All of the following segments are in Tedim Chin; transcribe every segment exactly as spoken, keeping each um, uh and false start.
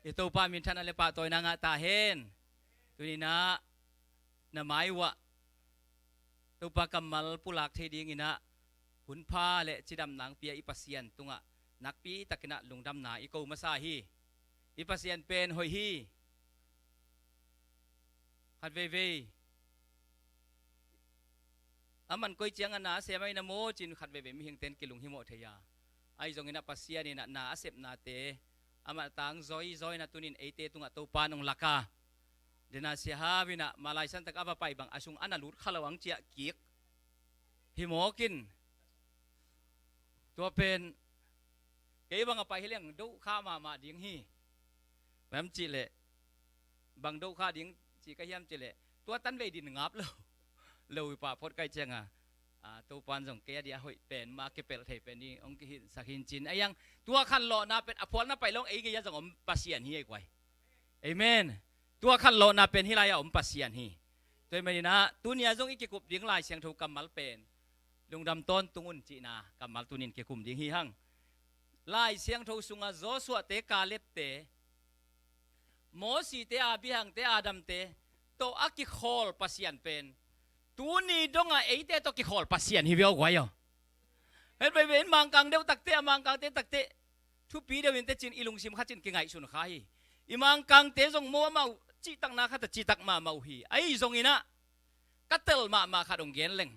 I Topa minthanna le pahtawina ngah ta hen. Tuninah na mai uhah Topa kammal pulak thei dinginah hunpha le cidamna hong pia i Pasian tungah nakpi takinah lungdamna i ko masa hi. I Pasian pen hoih hi. Khat veivei a man koi ciangah na a sem ahi na maw cin khat veivei mihingten kilung himawh thei a, ahi zonginah Pasian inah na a sepnate amah tang zoi zoi na tunin eite tungah Topa nong laka dena sia hau inah malai santak a va pai bang a sung a na lut kha lo ang ciah kik himawkin tua pen kei bang a pai hi leng dohkha mahmah ding hi. Bang hiam cihleh bang dohkha ding ci ka hiam cihleh tua tanvei din ngap lo lo i pah phot kai cianga, a, Topan zong kei a dia hoih pen ma kipelh thei pen ding hong kihinsak hin cin a iang tua khanlawhna pen a phualna pai long ei gei a zong om Pasian hi ei kuai. Amen. Tua khanlawhna pen hi lai a om Pasian hi. Tua hi maninah tunia zong i kikup ding Lai Siangtho kammal pen lungdam tawntung un cihna kammal tunin kikum ding hi hang. Lai Siangtho sunga Joshua te, Kaleb te, Mosi te, Abraham te, Adam te tawh a kikhawl Pasian pen tuni donga eite tawh kikhawl Pasian hi veu guai aw. Hen veve in Mangkang deuh takte, a Mangkangte takte thupi deuh in tecin i lungsim khat cin kingaihsun kha hi. I Mangkangte zong maw amau cihtakna khat a cihtak mahmah uh hi. Ahi zonginah ka tel mahmah khat hong gen leng.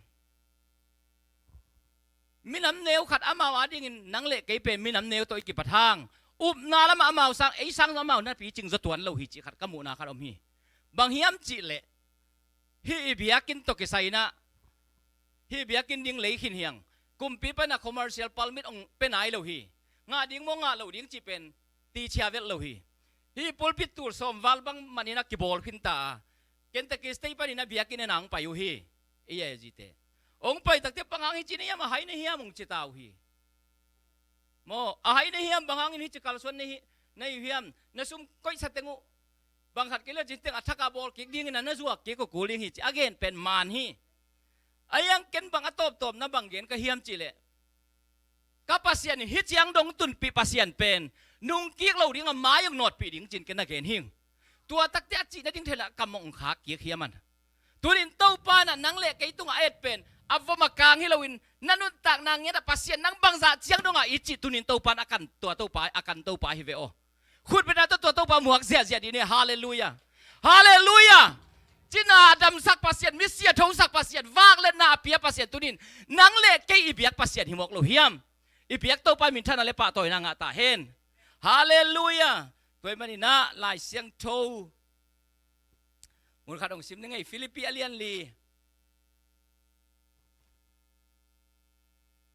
Minam neu khat amau adingin nang le kei pen minam neu tawh i kipat hang upna lamah amau sang ei sang amau na picing zaw tuan lo hi cih khat ka muhna khat om hi. Bang hiam cihleh hih i biakinn tawh kisai inah hih biakinn ding lei khin hiang kumpi pana commercial permit hong pe nai lo hi. Ngah ding maw ngah lo ding cih pen tichia vet lo hi. Hih pulpit tul sawmval bang maninah kibawl khinta a Kentucky State paninah biakinn a na hong pai uh hi. Ei a zite hong pai takte pangang hi ci na hiam a hai na hiam hong ci ta uh hi. Maw a hai na hiam bang hangin hi ci kalsuan na hi na hi hiam na sum koihsa teng uh bang khat kei le cin teng a thaka bawl kik dingin a na zuak kik uh kul ding hi ci a gen pen man hi. A iang ken bang a tawptawp na bang gen ka hiam cihleh ka Pasian in hi ciang dong tunpih Pasian pen nung kik lo ding a mai hong nawtpih ding cin ken a gen hing. Tua takte a cih nading thei lah ka mawh hong khak kik hiam an. Tunin Topa inah nang le kei tungah a et pen a vom a kang hi loin na nuntakna ngiat ah Pasian nang bangzah ciang dongah i cih tunin Topa in a kan tua Topa a kan Topa hi ve aw. Khutbetna tawh tua Topa muak ziahziah dih ni. Halleluiah. Halleluiah. Cina damsak Pasian, misia thosak Pasian, vakletna a pia Pasian tunin nang le kei i biak Pasian hi mawk lo hiam? I biak Topa minthanna le pahtawina ngah ta hen. Halleluiah. Tua hi maninah Lai Siangtho mun khat hong sim ni ngei. Filipi a lian li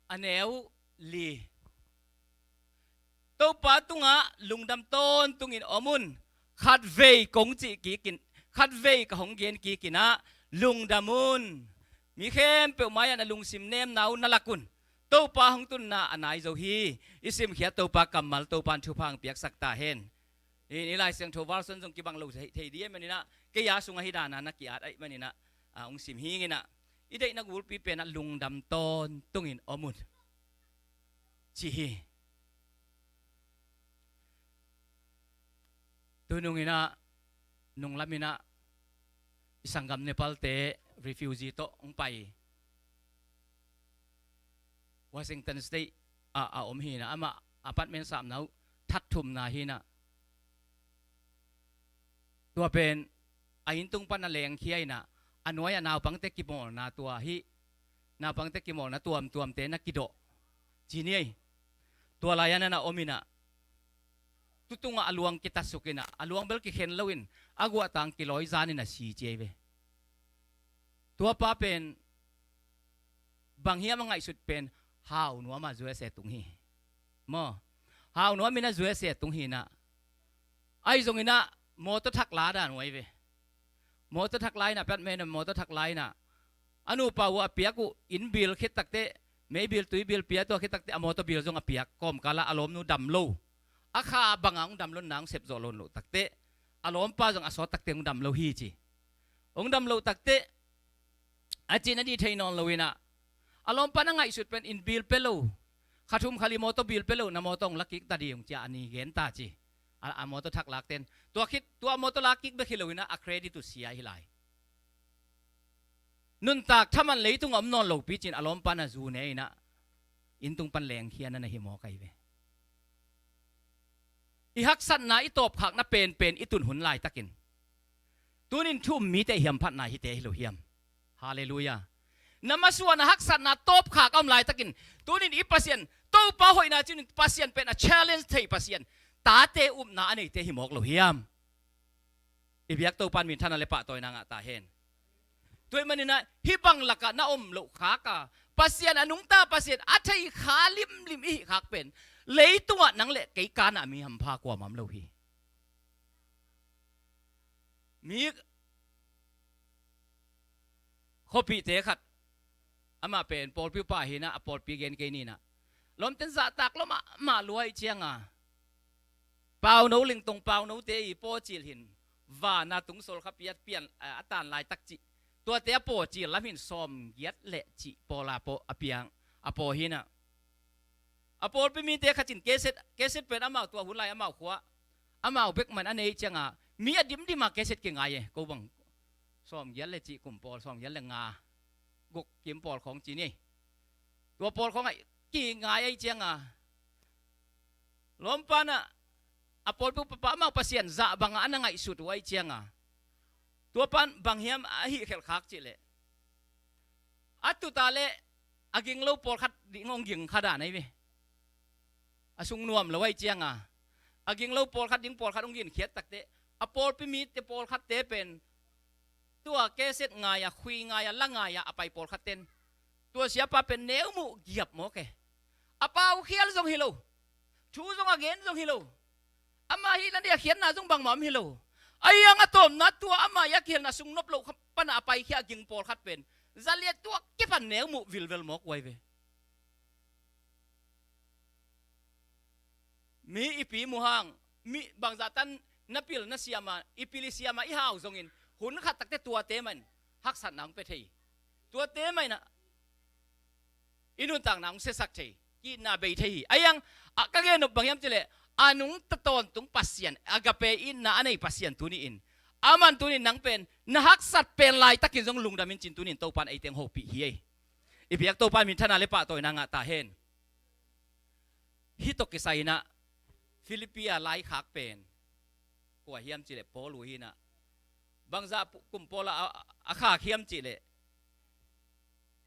a neu li. Topa tungah lungdam tawntungin om un. Khatvei kong cih kikin khatvei ka hong gen kikinah lungdam un. Mi khempeuh mai-ah na lungsim nemna uh na lak un. Topa hong tunna a nai zo hi. I simkhiat Topa kammal Topa in thupha hong piaksak ta hen. I, i Lai Siangtho version zong kibang lo thei, thei dih ahih maninah kei a sungah hi dana na ki-at ahih maninah a hong sim hinginah i deihna gulpi penah lungdam tawntungin om un ci hi. Tununginah nunglaminah i sanggam Nepalte refugee tawh hong pai Washington State ah a om hinah amah apartment sapna uh that thumna hinah tua pen a inntung pan a lengkhia inah a nuai-ah naupangte kimawlna tua hih naupangte kimawlna tuamtuamte na kidawh ci ni ei. Tua lai-ah na na om inah tutungah a luang kitasuk inah a luang bel kikhen loin a guahtang kilawi zanin a si ci ei ve. Tua pa pen bang hiam a ngaihsut pen hau nuam a U S A tung hi. Maw hau nuam inah U S A tung hinah ahi zonginah mawtaw thak la dan uh ahi ve. Mawtaw thak la inah piat mena mawtaw thak la inah a nupa uh a piak uh inn bill khit takte mei bill tui bill pia tua khit takte a mawtaw bill zong a piak kawmkalah a lawmnu dam lo. A kha banga hong dam lo na hong sep zawh lo loh takte a lawmpa zong a sawt takte hong dam lo hi ci. Hong dam loh takte a cih na dih thei nawn lo inah a lawmpa na ngaihsut pen inn bill pe lo kha thum kha li mawtaw bill pe lo na mawtaw hong la kik ta ding hong ci-a a ni gen ta ci. A, a mawtaw thak lakten. Tua khit, tua mawtaw lak kik bek hi lo inah, a credit uh sia hi lai. Nuntak thaman leitung a om nawn lo picin a lawmpa na zu ne inah, inn tung pan lengkhia na na hi mawk ahi ve. I haksatna, i tawpkhakna penpen i tun hun laitakin, tunin thu um mite i hiamphatna hite hi lo hiam? Halleluiah. Na masuan a haksatna tawpkhak a om laitakin, tunin i Pasian, Topa hoihna cin Pasian pen a challenge thei Pasian, tate upna a neite hi mawk lo hiam? I biak Topan minthanna le pahtawina ngah ta hen. Tua ahih maninah hih bang lakah na om loh khaka, Pasian a nungta Pasian a thei kha limlim i hih khak pen, leitungah nang le kei kanah mi hampha kuamah om lo hi. Mi khuapihte khat, amah pen pawlpi upa hinah, a pawlpi gen kei ninah, lawmten zahtak lua mahmah lua ih cianga, pauno, lingtong paunote i pawcil hin, vana tungsawl kha piat pian, a, a tan laitak cih, tuate a pawcil lam hin sawmgiat le cih pawla paw a piang, a paw hinah. A pawlpi mite khat in keset, keset pen amau tua hun lai amau khua, amau bek man a nei cianga, mi a dimdima keset kingai e, ko bang sawmgiat le cih kum pawl, sawmgiat le nga, guk kim pawl khawng ci ni. Tua pawl khawng ah kingai ahi cianga, lawmpanah a pawlpi papa amau Pasian zah bangah a na ngaihsut uh ahi cianga, tua pan bang hiam a hih khelh khak cihleh, a tuta le a ging lo pawlkhat ding hong ging kha dan ahi ve. A sung nuam lo ahi cianga, a ging lo pawlkhat ding pawlkhat hong ginkhiat takte, a pawlpi mite pawlkhatte pen tua keset ngai-a, khui ngai-a, la ngai-a a pai pawlkhatten, tua siapa pen neu muh giap mawk e. A pau khial zong hi lo, thu zong a gen zong hi lo. Ama hih na dei a khiatna zong bangmah om hi lo. Ahi hang a tawpna tua ama hih a khialna sung nop loh kha pana a paikhia a ging pawlkhat pen, zaliat tua kipan neu muh vilvel mawk uh ahi ve. Mi i pi muh hang, mi bangzah tan na pil na siama, i pil i siama i hau zongin, hun khat takte tuate man haksatna hong pia thei. Tuate man ah i nuntakna hong siasak thei, ki-itna bei thei hi. Ahi hang, a, ka gen nop bang hiam cihleh, a nungta tawntung Pasian, agape itna a nei Pasian tuni-in, aman tuni-in nang pen na haksat pen laitakin zong lungdam in cin tuni-in Topan eite hong hopih hi ei. I biak Topan minthanna le pahtawina ngah ta hen. Hih tawh kisai inah Philippi a laikhak pen kua hiam cihleh Paul uh hinah. Bangzah pu-, kum Paul a, a, a khak hiam cihleh,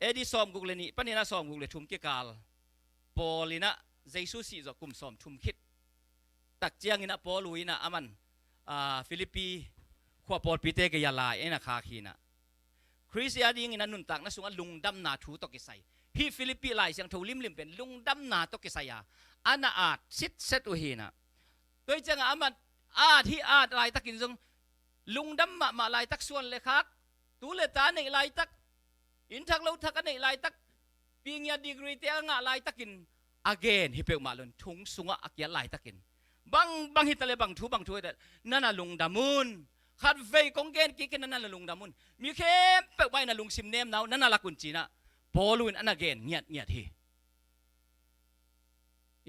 A D sawmguk le nih paninah sawmguk le thum kikal, Paul inah Jesu sih zawh kum sawmthum khit tak cianginah Paul uh inah aman, a, Philippi khua pawlpite gei-a lai inah khak hinah, Khrist a dingin a nuntakna sungah lungdamna thu tawh kisai, hih Philippi Lai Siangtho limlim pen lungdamna tawh kisai-a a na at sitset uh hinah. Tua hi ciangah aman at hi at laitakin zong lungdam mahmah laitak, suan le khak, tu le ta a neih laitak, inn thak lo thak a neih laitak, pingia degree te a ngah laitakin a gen hi peuhmah lo in, thong sungah a kiat laitakin, bang bang hi taleh, bang thu bang thu hi taleh, na na lungdam un. Khatvei kong gen kik in, na na lungdam un. Mi khempeuh mah in a lungsim nemna uh na na lak un cinah Paul uh in a na gen ngiatngiat hi.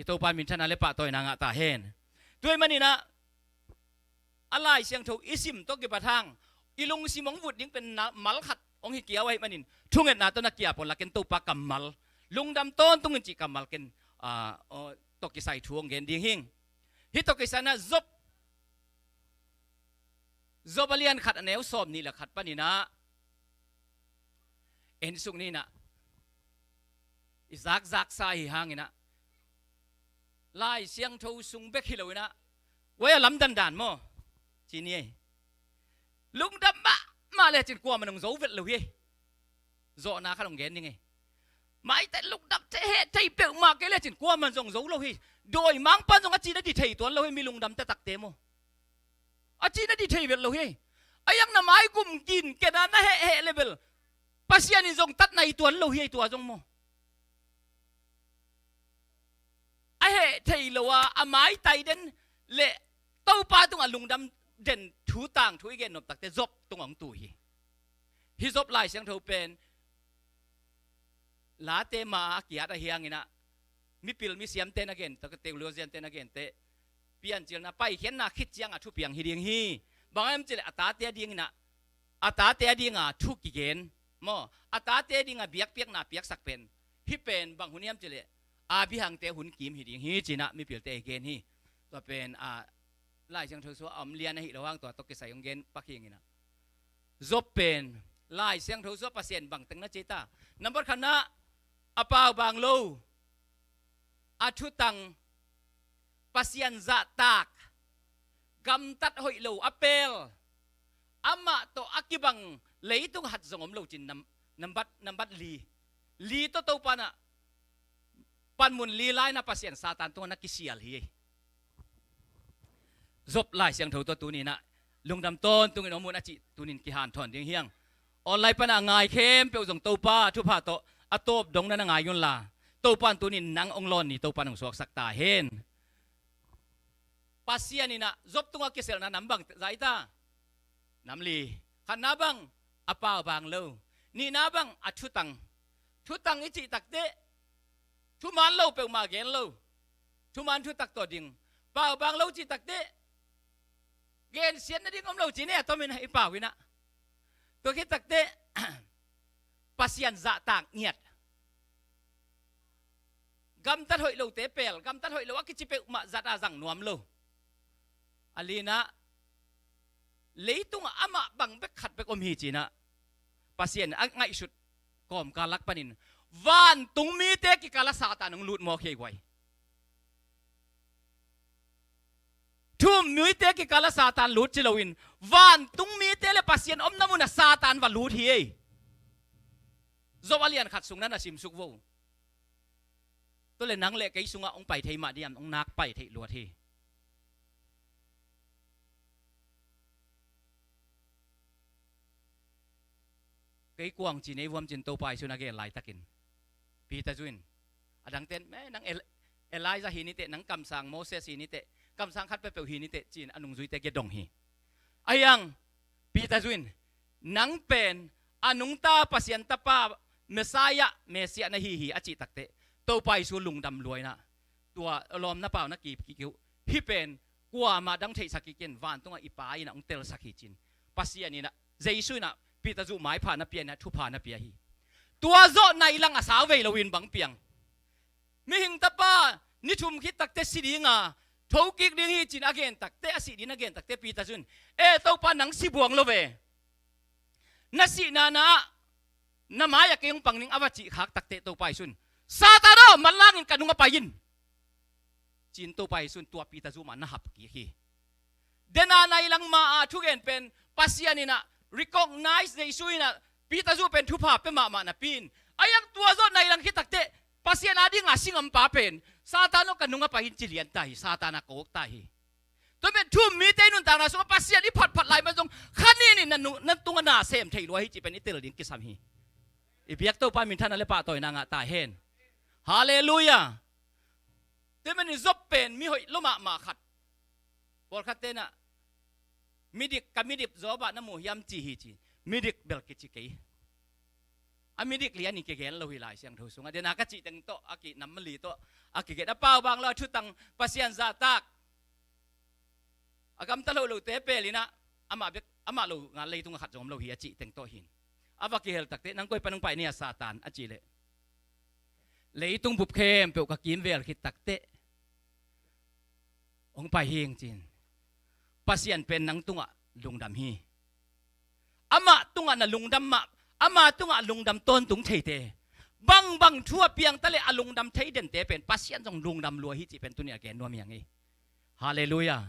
I Topa minthanna le pahtawina ngah ta hen. Tua ahih maninah a Lai Siangtho i sim tawh kipat hang, i lungsim hong vut ding pen na mal khat hong hi kiau ahih manin, thungetna tawh na kiap un la, ken Topa kammal, lungdam tawntungin cih kammal ken, a, aw, tawh kisai thu hong gen ding hing. Hih tawh kisai inah Job, Job a lian khat a neu sawmnih le khat paninah en suk ninah, i zakzaksa hi hanginah, Lai Siangtho sung bek hi loinah, wai a lamdandan maw, ci ni ei. Lungdam mahmah lecin kuaman hong zo vet lo hi ei. Zawhna khat hong gen ning ei. Maitai lungdam thei, heh thei peuhmah kei lecin kuaman zong zo lo hi. Dawimangpan zong a cina di thei tuan lo hi, mi lungdam taktakte maw. A cina di thei vet lo hi. A iang na maigum gin kena na heh heh le bel, Pasian in zong tat nai tuan lo hi ei, tua zong maw. A heh thei lo a, a maitai den le Topa tungah lungdam den thu tangthu i gen nop takte Job tungah hong tu hi. Hih Job Lai Siangtho pen Late ma a kiat ahi hanginah, mipil misiamte na gen, theologiante na gente, piancilna, paikhiatna khit cianga thupiang hi ding hi. Bang hiam cih leh a tate adingin ah, a tate adinga thu kigen maw, a tate adinga biakpiakna piaksak pen hih pen bang hun hiam cih leh Abraham-te hun kim hi ding hi ci-in ah mipilte i gen hi. Tua pen a, Lai Siangtho sung a om lian ahi lo hang tua tawh kisai hong gen pak hi ing in ah. Job pen Lai Siangtho sung ah Pasian bang teng na ci ta? Nambat khatna, a paubang lo, a thutang, Pasian zahtak, gamtat hoih lo a pel, amah tawh a kibang leitung hat zong om lo ci-in nam-, nambat, nambat li. Li tawh Topa in ah panmun li lai-in ah Pasian Satan tungah na kisial hi. Job Lai Siangtho tawh tuni-in ah lungdam tawntungin om un a cih tuni-in kihanthawn ding hi hang. Online pan a ngai khempeuh zong Topa thupha tawh a tawp dong na na ngai un la, Topa in tuni-in nang hong lawn ni Topa in hong suaksak ta hen. Pasian in ah Job tungah kiselna nam bang zah i ta? Nam li. Khatna bang, a paubang lo. Nihna bang, a thutang. Thutang i cih takteh thuman lo peuhmah gen lo. Thuman thutak tawh ding. Paubang lo cih takteh gensiatna ding om lo ci-in ah a tomin i pau in ah. Tua khit takteh Pasian zahtak ngiat. Gamtat hoih lote pel, gamtat hoih lo a kici peuhmah zat a zang nuam lo. A lina, leitungah amah bang bek khat bek om hi ci-in ah Pasian a ngaihsut kawmkal lak panin vantung mite kikal ah Satan hong lut mawk hi ei guai. Thu-um mite kikal ah Satan lut ci loin vantung mite le Pasian omna munah Satan va lut hi ei. Job a lian khat sung na na simsuk vo. Tua le nang le kei sungah hong pai thei mah diam, hong nak pai theih luat hi. Kei kuang ci nei vuam ci-in Topa Jesu in a gen laitakin Peter zu in, a dangten, "Me, nang El-, Elijah hi ni teh, nang kamsang Moses hi ni teh, kamsang khat peuhpeuh hi ni teh," ci-in a nungzuite kiang dong hi. Ahi hang Peter zu in, "Nang pen a nungta Pasian Tapa, Messiah, Messiah na hi hi," a cih takteh Topa Jesu lungdam lua in ah, "Tua lawm na pau na ki, ki, ki uh. Hih pen kuamah dang theihsak kik in, vantungah i Pa in ah hong telsak hi," ci-in Pasian in ah, Jesu in ah Peter zu maipha na pia in ah, thupha na pia hi. Tua zawh nai lang a sau vei loin bang piang? Mihing Tapa ni thum khit takteh si ding a, thokik ding hi ci-in a gen takteh, a sih ding a gen takteh Peter zu in, "E Topa, nang si buang lo ve. Na sihna-ah na mai-ah kei hong pang ning," a va cih khak takteh Topa Jesu in, "Satan aw, manlangin ka nungah pai in," ci-in Topa Jesu in tua Peter zu mah na hap kik hi. Dena nai lang ma-a thugen pen Pasian in ah recognize, Jesu in ah Peter zu pen thupha pia mahmah napi in, ahi hang tua zawh nai lang khit takteh Pasian adinga singlampa pen, "Satan aw, ka nungah pai in," ci lian ta hi, Satan a kawk ta hi. Tua pen thu-um mite i nuntakna sungah Pasian i phatphat lai man zong kha nin in na nu-, na tungah na sem thei lua hi cih pen i tel ding kisam hi. I biak Topa minthanna le pahtawina ngah ta hen. Halleluiah. Tua manin Job pen mi hoih lua mahmah khat. Pawlkhatte in ah, "Midik, ka midik Job ah na mu hiam?" ci hi ci. Midik bel kici kei. A midik lianin kigen lo hi Lai Siangtho sungah. Dena ka cih teng tawh a kinam mali tawh a kigen, a paubang lo, a thutang, Pasian zahtak, a gamta lo lote pel in ah, amah bek, amah lo ngal leitungah khat zong om lo hi a cih teng tawh hin. A va kihel takteh, "Nang koi pan hong pai ni a Satan?" a cih leh, "Leitung bup khempeuh ka kimvel khit takteh hong pai hi ing," ci-in. Pasian pen nang tungah lungdam hi. Amah tungah na lungdam mah, ama tungah lungdam tawntung theite, bangbang thu a piang ta le a lungdam thei dente pen Pasian zong lungdam lua hi cih pen tuni a gen nuam hi hang hi. Halleluiah.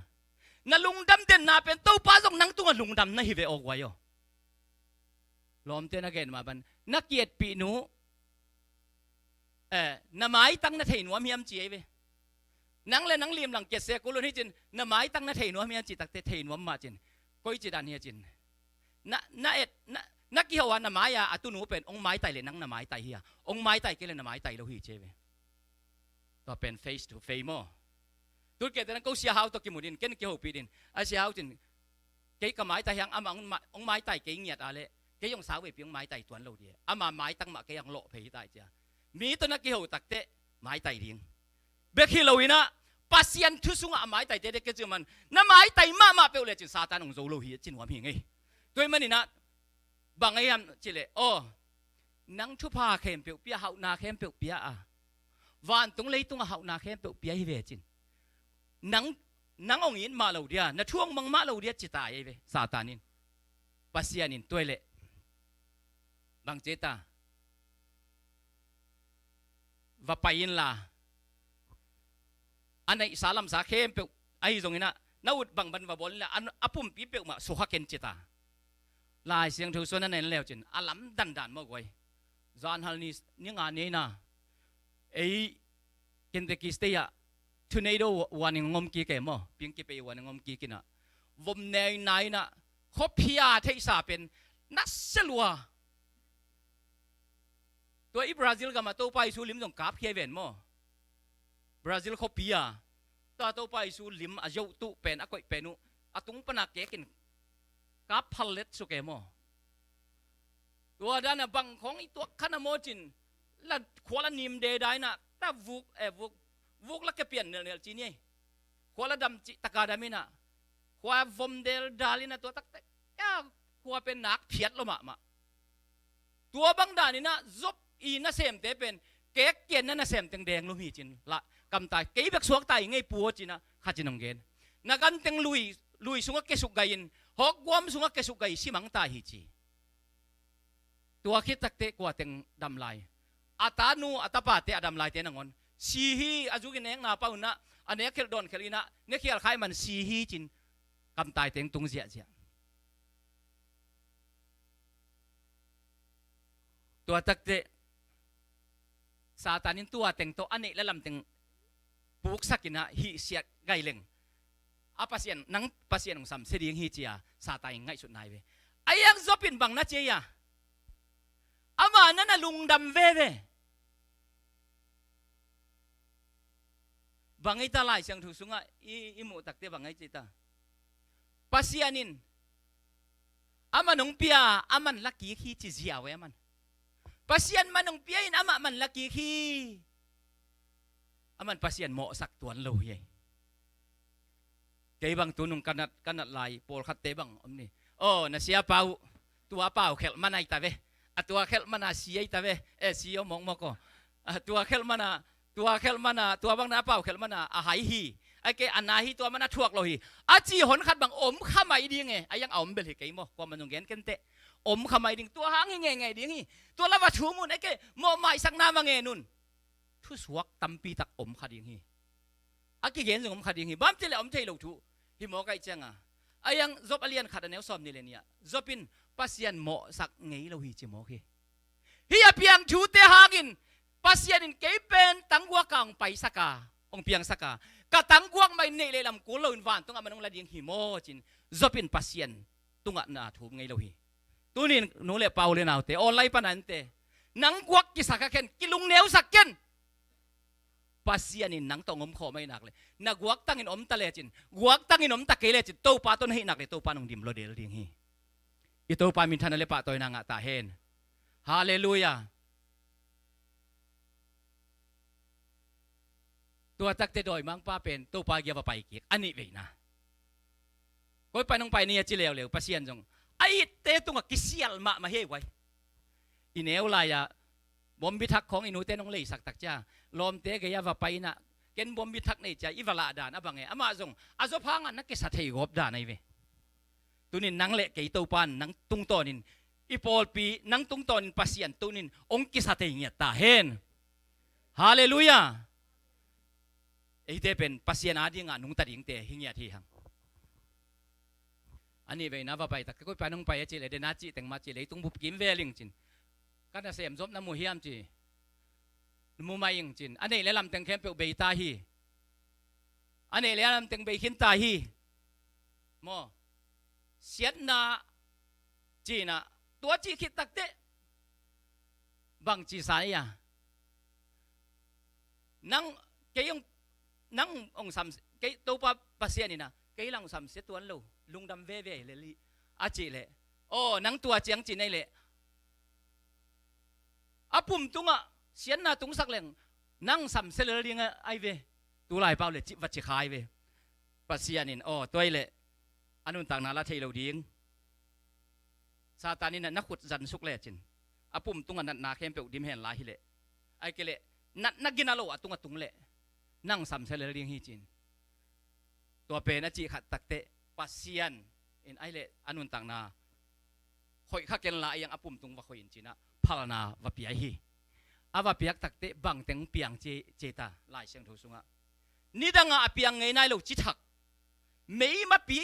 Na lungdam denna pen Topa zong nang tungah lungdam na hi ve aw guai aw. Lawmte na gen mah bang, "Na kietpih nu, eh, na maitang na thei nuam hiam?" ci ei ve. Nang le nang limlang kiat se kul un hi cin, "Na maitang na thei nuam hiam?" ci takteh, "Thei nuam mah," cin. "Koici dan hia?" cin. "Na, na et, na, na kiho a na mai-a a tunu pen hong maitai le nang na maitai hia? Hong maitai kei le na maitai lo hi," ci ei ve. Tua pen face to face maw. Tul kei te nang ko Sia Hau tawh kimu din, ken kihopih din. A Sia Hau cin, "Kei ka maitai hi hang, amah hong ma-, hong maitai kei ngiat a le, kei hong sau veipi hong maitai tuan lo di. Ama maitang mah kei hong lawh phei hi ta," ci a. Mi tawh na kiho takteh maitai ding. Bek hi lo in ah, Pasian thu sungah a maitai tete kei ci man, na maitai mahmah peuh lecin Satan hong zo lo hi, a ci nuam hi ngei. Tua ahih maninah bang a hiam cileh, aw, nang thupha khempeuh pia, hauhna khempeuh pia a, vantung leitungah hauhna khempeuh pia hi ve cin, nang, nang hong it mah lo dia, na thu hong mang mah lo dia ci ta ei ve Satan in. Pasian in tua leh bang ci ta, va pai inla, a neihsa lamsa khempeuh ahi zonginah na ut bangban va bawl inla, a, a pumpi peuhmah sukha ken ci ta. Lai Siangtho sung na en leu cin a lamdang dan mawk uai. Zanhal ni, ni nga ni eina ei Kentucky State ah tornado warning hong om kik e maw, ping kipei warning hong om kik inah, vom ne eina inah khuaphia theihsa pen nasia lua. Tua i Brazil gamah Topa Jesu lim zong kapkhia hi ven maw. Brazil khuapi a tua Topa Jesu lim a zohtuh pen, a koih pen uh a tung pana kekin kap phal let suk e maw. Tua dana bang khawng i tuak kha na maw cin, la khua la nim deda inah ta vuk, eh, vuk, vuk la kepian nelnel ci ni ei. Khua la dam cih taka dam inah, khua vom del dal inah, tua taktak, ya, khua pen nak phiat lo mahmah. Tua bang daninah Job i nasemte pen kek kian na nasem teng deng lum hi cin la kamtai, kei bek suakta i ngei pua cinah khat in hong gen. Na gan teng lui, lui sungah kesuk gai in, hawkguam sungah kesuk gai, simangta hi ci. Tua khit takteh kua teng dam lai? A tanu a tapate a dam laite nangawn si hi. A zukin nekna pau inah a nek khelh dawn khelh inah ne khial khai man si hi cin kamtai teng tung ziahziah. Tua takteh Satan in tua teng tawh a neih le lam teng puksak inah hihsiat gai leng, a Pasian, nang Pasian hong samsia ding hi ci-a Satan in ngaihsut nai ve. A iang Job in bang na ci a, ama na na lungdam veve. Bang ei ta Lai Siangtho sungah i, i muh takte bang ei ci ta? Pasian in aman hong pia, aman la kik hi ci ziau e aman. Pasian man hong pia in amah man la kik hi. Aman Pasian mawhsak tuan lo hi ei. Kei bang tunung ka nat, ka nat lai pawlkhatte bang om ni. Aw, na sia pau, tua pau khelh man ai ta ve. A tua khelh mana si ai ta ve. Eh, si aw mawkmawk aw. A tua khelh mana, tua khelh mana, tua bang na a pau khelh mana a hai hi. Ai kei a na hi, tua mana thuak lo hi, a ci hon khat bang om kha mai ding e. A iang a om bel hi kei maw, kuaman zong gen kenteh. Om kha mai ding, tua hang hi ngeingei ding hi. Tua la va thum un, ai kei mawh maisakna va ngen un. Thusuak tampi tak om kha ding hi. A kigen zong om kha ding hi. Bang ci le om thei lo thu hi mawk ai cianga, a iang Job a lian khat a neu sawm nih le nih ah Job in Pasian mawhsak ngei lo hi ci mawk hi. Hih a piang thute hangin Pasian in kei pen tangguak a hong paisak a, hong piangsak a, ka tangguak mah in neih le lam kul loin vantung a man hong la ding hi maw cin Job in Pasian tungah na thum ngei lo hi. Tunin nu le pa, u le naute, online pana ente, nang guak kisak a ken, kilungneusak ken. Pasian in nang tawh hong om khawm ahih nak le, na guaktangin om ta lecin, guaktangin om ta kei lecin, Topa tawh na hih nak le Topa in hong dim lua del ding hi. I Topa minthanna le pahtawina ngah ta hen. Halleluiah. Tua takte dawimangpa pen Topa gia va pai kik a nih veina. Koi pan hong pai ni a ci leuleu Pasian zong a itte tungah kisial mahmah hi ei guai. I neu lai-ah bombi thak khawng i nute nong leisak tak cia, lawmte gei-ah va pai inah ken bombi thak nei cia i va lah dan a bang e. Amah zong a Job hangah na kisa thei gawp dan ahi ve. Tunin nang le kei Topa in nang tungtawnin, i pawlpi nang tungtawnin Pasian tunin hong kisa thei ngiat ta hen. Halleluiah. Eite pen Pasian adingah nungta dingte hi ngiat hi hang. A nih veina va pai takte koi pan hong pai a cih le, dena cih teng mah cih le, leitung bup kim ve ling cin. Ka nasem Job na mu hiam ci. Mu mah ing cin. A neih le lam teng khempeuh bei ta hi. A neih le lam teng bei khin ta hi. Maw. Siatna cinah tua cih khit takteh bang ci sa ei a, nang, kei hong, nang hong sam, kei Topa Pasian inah kei la hong samsia tuan lo, lungdam veve le lih a cih leh, aw, nang tua ciang ci nei leh a pum tungah siatna tungsak leng nang samsia lel ding ahi ve. Tulai pau le cih va ci khai ve. Pasian in, aw, tua i leh a nuntakna la thei lo ding. Satan in na khut zan suk lecin a pum tungah natna khempeuh dim hen lai hi leh, ai ke leh natna gina lo a tung a tung leh nang samsia lel ding hi cin. Tua pen a cih khat takteh Pasian in ai leh a nuntakna khoih kha ken la a iang a pum tung va khoih in cinah phalna va pia hi. A va piak takteh bangteng piang ci, ci ta Lai Siangtho sungah. Nidangah a piang ngei nai lo cithak. Meimapi,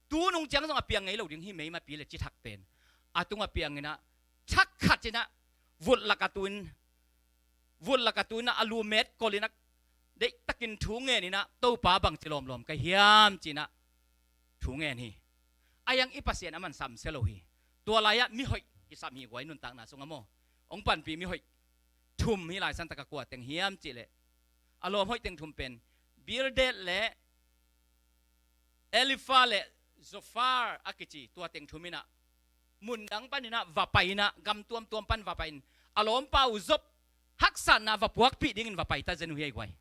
tunung ciang zong a piang ngei lo ding hi meimapi le cithak pen. A tung a piang inah, thak khat inah, vut lak a tu in, vut lak a tu inah, a lu met kol inah, deihtakin thu ngen inah, Topa bangci lawmlawm ka hiam cinah, thu ngen hi. A iang i Pasian a man samsia lo hi. Tua lai-ah mihoih kisam hi guai nuntakna sungah maw. Hong panpih mihoih thum hi lai santaka kua teng hiam cihleh. A lawm hoih teng thum pen Bildad le Elifa le Zofar a kici tua teng thum inah. Mundang pan inah va pai inah gam tuamtuam pan va pai in. A lawmpa uh Job haksatna va puakpih dingin va pai ta zen uh hi ei guai.